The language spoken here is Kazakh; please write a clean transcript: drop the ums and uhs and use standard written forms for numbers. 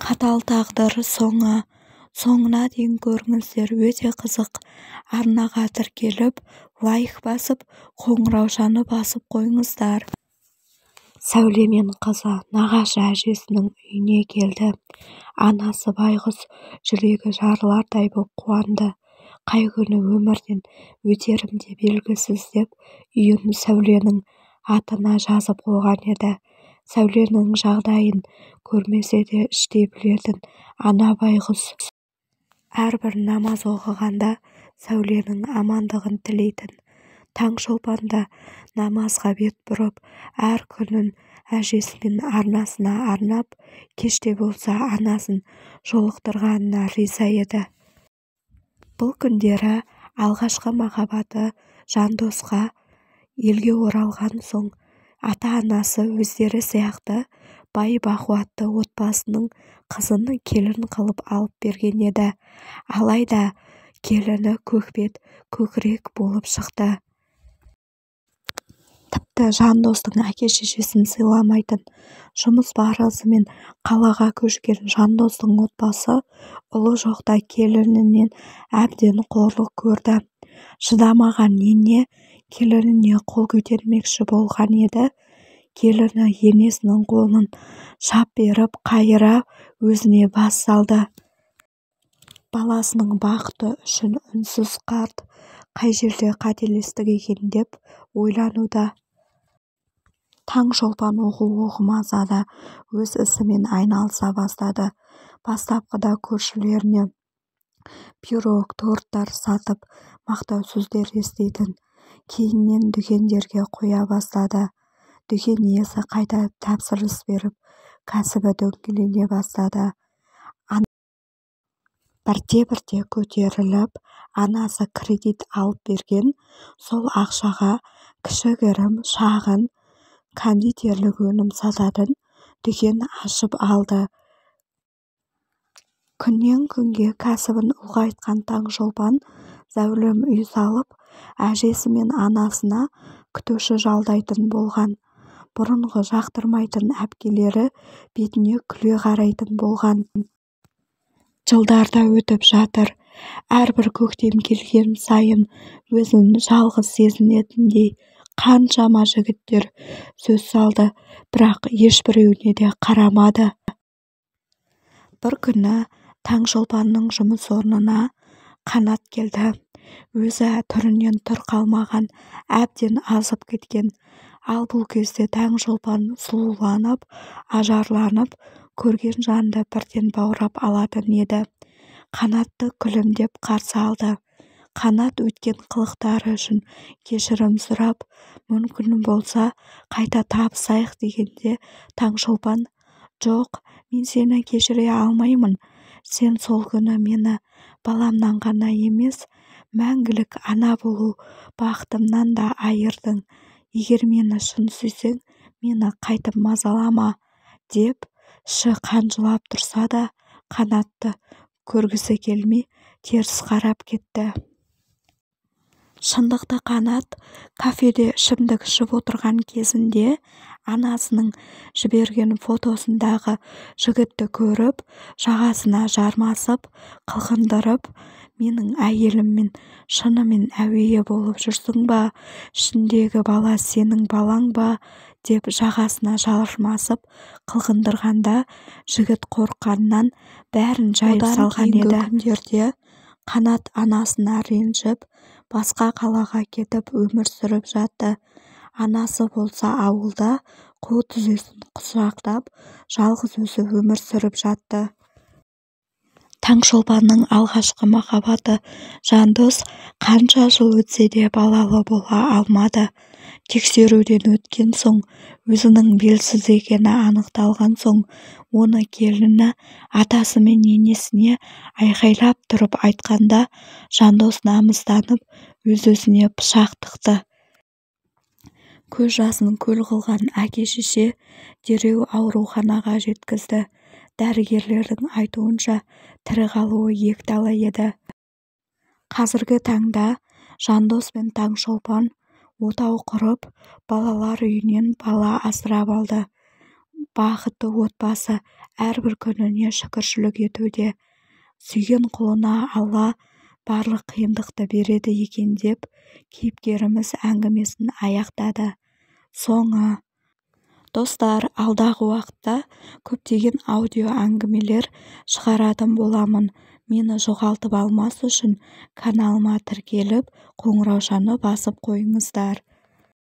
Қатал тағдыр соңы. Соңына дейін көріңіздер, өте қызық. Арнаға тіркеліп, лайк басып, қоңыраушаны басып қойыңыздар. Сәуле мен қызы нағашы әжесінің үйіне келді. Анасы байғұс жүрегі жарылардай боп қуанды. Қай күні өмірден өтерім де белгісіз деп үйін Сәуленің атына жазып қойған еді. Сәуленің жағдайын көрмесе де іштей білетін ана байғұс. Әрбір намаз оқығанда Сәуленің амандығын тілейтін. Таңшолпан да намазға бет бұрып, әр күнін әжесі мен анасына арнап, кеште болса анасын жолықтырғанына риза еді. Бұл күндері алғашқы махаббаты Жандосқа елге оралған соң ата-анасы өздері сияқты бай-бақуатты отбасының қызын келін қылып алып берген еді. Алайда келіні көкбет, көкірек болып шықты. Тіпті Жандостың әке-шешесін сыйламайтын. Жұмыс барысымен қалаға көшкен Жандостың отбасы ұлы жоқта келінінен әбден қорлық көрді. Шыдамаған ене келініне қол көтермекші болған еді, келіні енесінің қолын шап беріп қайыра өзіне бас салды. Баласының бақыты үшін үнсіз қарт қай жерде қателестік екен деп ойлануда. Таңшолпан оқу оқымаса да өз ісімен айналыса бастады. Бастапқыда көршілеріне пирог, торттар сатып мақтау сөздер еститін. Кейіннен дүкендерге қоя бастады. Дүкен иесі қайта тапсырыс беріп, кәсібі дөңгелене бастады. Бірте-бірте көтеріліп, анасы кредит алып берген сол ақшаға кішігірім шағын кондитерлік өнім сататын дүкен ашып алды. Күннен-күнге кәсібін ұлғайтқан Таңшолпан зәулім үй салып, әжесі мен анасына күтуші жалдайтын болған. Бұрынғы жақтырмайтын әпкелері бетіне күле қарайтын болған. Жылдар да өтіп жатыр. Әрбір көктем келген сайын өзін жалғыз сезінетіндей. Қаншама жігіттер сөз салды, бірақ ешбіреуіне де қарамады. Бір күні Таңшолпанның жұмыс орнына Қанат келді. Өзі түрінен түр қалмаған, әбден азып кеткен. Ал бұл кезде Таңшолпан сұлуланып, ажарланып, көрген жанды бірден баурап алатын еді. Қанатты күлімдеп қарсы алды. Қанат өткен қылықтары үшін кешірім сұрап, мүмкін болса қайта табысайық дегенде Таңшолпан, "Жоқ, мен сені кешіре алмаймын. Сен сол күні мені баламнан ғана емес, мәңгілік ана болу бақытымнан да айырдың. Егер мені шын сүйсең, мені қайтып мазалама", деп іші қанжылап тұрса да, Қанатты көргісі келмей теріс қарап кетті. Шындықты Қанат кафеде ішімдік ішіп отырған кезінде анасының жіберген фотосындағы жігітті көріп, жағасына жармасып, қылқындырып, менің әйеліммен шынымен әуейі болып жүрсің ба, ішіндегі бала сенің балаң ба деп жағасына жармасып қылқындырғанда жігіт қорыққаннан бәрін жайып салған еді. Күндерде Қанат анасына ренжіп, басқа қалаға кетіп өмір сүріп жатты. Анасы болса ауылда қу тізесін құшақтап, жалғыз өзі өмір сүріп жатты. Таңшолпанның алғашқы махаббаты Жандос қанша жыл өтсе де балалы бола алмады. Тексеруден өткен соң өзінің белсіз екені анықталған соң, оны келіні атасы мен енесіне айқайлап тұрып айтқанда, Жандос намыстанып, өз-өзіне пышақ тықты. Көз жасын көл қылған әке-шеше дереу ауруханаға жеткізді. Дәрігерлердің айтуынша, тірі қалуы екіталай еді. Қазіргі таңда Жандос пен Таңшолпан отау құрып, балалар үйінен бала асырап алды. Бақытты отбасы, әрбір күніне шүкіршілік етуде. Сүйген құлына Алла барлық қиындықты береді екен деп кейіпкеріміз әңгімесін аяқтады. Соңы. Достар, алдағы уақытта көптеген аудио әңгімелер шығаратын боламын. Мені жоғалтып алмас үшін каналыма тіркеліп, қоңыраушаны басып қойыңыздар.